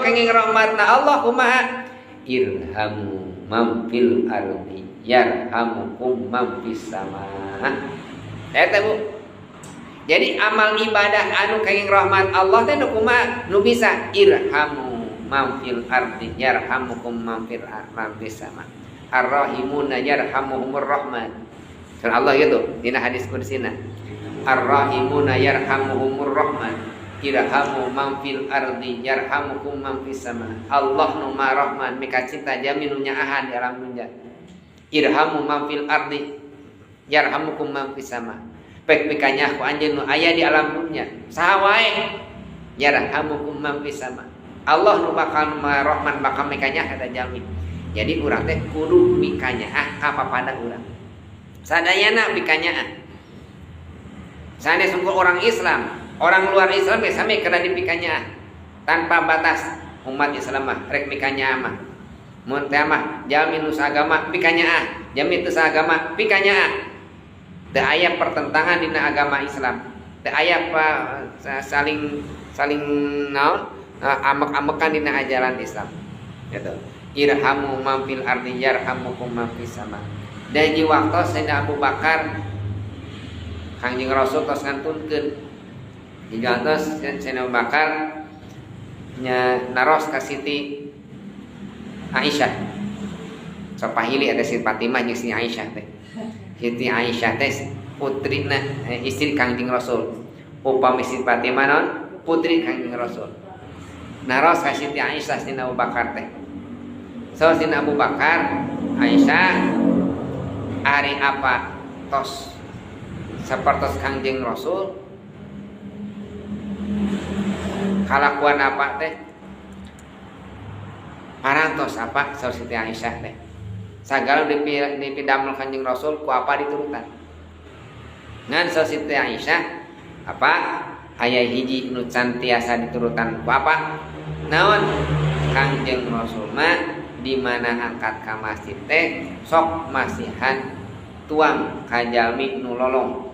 kenging rahmatna Allah kumaha? Irhamu man fil ardi yarhamukum man fis sama. Eta, Bu. Jadi amal ibadah anu kenging rahmat Allah teh nu kumaha? Nu bisa irhamu man fil ardi yarhamukum man fis sama. Arrahimuna yarhamuhumur rahman. Surah Allah gitu dina hadis kudsina. Arrahimuna yarhamuhumur rahman. Irhamu man fil ardi yarhamukum man fis sama. Allah nu Maha Rahman mika cinta jalmi nu nyaahan di alam dunya. Irhamu man fil ardi yarhamukum man fis sama. Pek mikanyaah ku anjeun nu aya di alam dunya. Saha wae yarhamukum man fis sama. Allah nu bakal Maha Rahman bakal mikanyaah eta jalmi. Jadi urang teh kudu mikanyaah ka papada urang. Sadayana mikanyaah. Sanes sungguh orang Islam, orang luar Islam ya sami kena dipikanyaah tanpa batas. Umat Islam mah rek mikanyaah mah. Mun teh mah jalmi nu saagama pikanyaah, jalmi teu saagama pikanyaah. Teu aya pertentangan dina agama Islam. Teu aya saling saling naon ambek-ambekan dina ajaran Islam. Gitu. Irhamu man fil ardi yarhamukum man fis sama. Dan di waktu Sayyidina Abu Bakar, Kangjeng Rasul tos ngantunkeun. Di waktu Sayyidina Abu Bakar nya naros ka Siti Aisyah. Sok pahili ada Siti Fatimah jeung Siti Aisyah teh. Siti Aisyah teh putrina, istri Kangjeng Rasul. Upami Siti Fatimah non putri Kangjeng Rasul. Naros ka Siti Aisyah Sayyidina Abu Bakar teh. So Sayyidina Abu Bakar, "Aisyah, ari apa tos sapertos Kangjeng Rasul, kalakuan apa teh parantos apa?" Saur Siti Aisyah teh, sagala dipidamel Kanjeng Rasul ku apa diturutan. Ngan saur Siti Aisyah, apa aya hiji nu can tiasa diturutan ku apa. Naon? Kangjeng Rasul mah di mana angkat ka masjid teh sok masihan tuang ka jalmi nu lolong.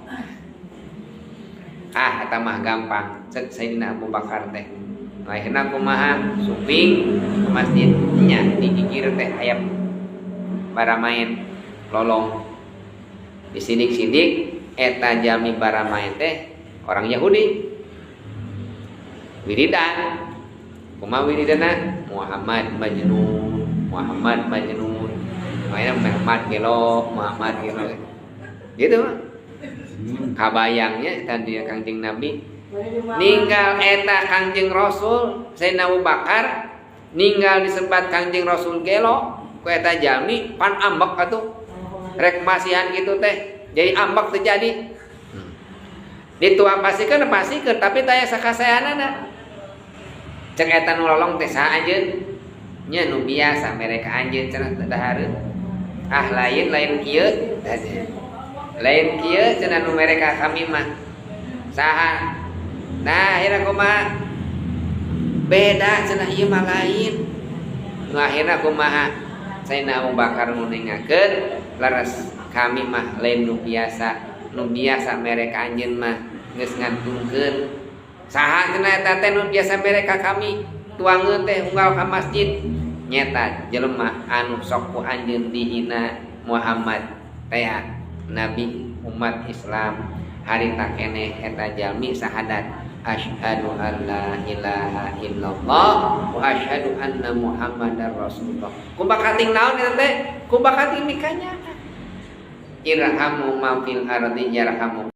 "Ah, eta mah gampang," cek Sayyidina Abu Bakar teh. Akhirna kumaha? Sumping ke masjid nya, digigir teh aya baramaen lolong. Disidik-sidik, eta jalmi baramaen teh orang Yahudi. Wiridan. Kumaha wiridana? "Muhammad majnun, Muhammad majnun." Makanya "Muhammad gelo, Muhammad gelo." Gitu mah. Kabayangnya tadi Kangjeng Nabi ninggal eta Kangjeng Rasul, Sayyidina Abu Bakar ninggal disebat Kangjeng Rasul gelo ku eta jalmi, pan ambek atuh. Rek masihan gitu teh jadi ambek terjadi. Dituang pasikeun pasikeun, tapi taya sakasayanana. Cek eta nu lolong teh, "Saha anjeun?" "Nya nu biasa mere ka anjeun," cenah, "dahareun." "Ah, lain, lain kieu, lain kieu," cenah, "nu mere ka kami mah saha?" Nah, akhirnya kumaha? "Beda," cenah, "ieu mah lain." Nu akhirna kumaha? Sayyidina Abu Bakar nguningakeun, "Leres, kami mah lain nu biasa, nu biasa mere ka anjeun mah geus ngantungkeun." "Saha," cenah, "eta teh nu biasa mere ka kami tuangeun teh unggal ka masjid?" "Nyeta jelema anu sok ku anjeun dihina, Muhammad teh, nabi umat Islam. Harita keneh eta jalmi sahadat, asyhadu an la ilaha illallah wa asyhadu anna Muhammadar Rasulullah." Ku bakating naon eta teh? Ku bakating mikanyaah. Irhamu man fil ardi yarhamu.